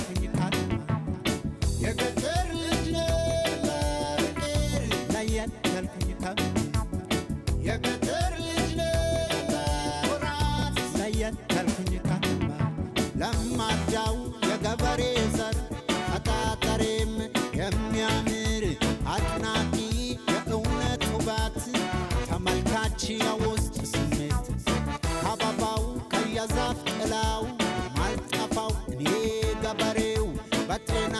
ያልኩኝ ከተማ የገጠር ልጅ ነኝ በፍቅር ለየት ያልኩኝ ከተማ የገጠር ልጅ ነኝ በኩራት ለየት ያልኩኝ ከተማ ለማዳው የገበሬ ዘር አጣጠሬም የሚያምር አድናቂ የእውነት ውበት ተመልካች የውስጥ ስሜት ከአበባው ከየዛፍ ጥላው ማልጠፋው እኔ ገበሬው በጤና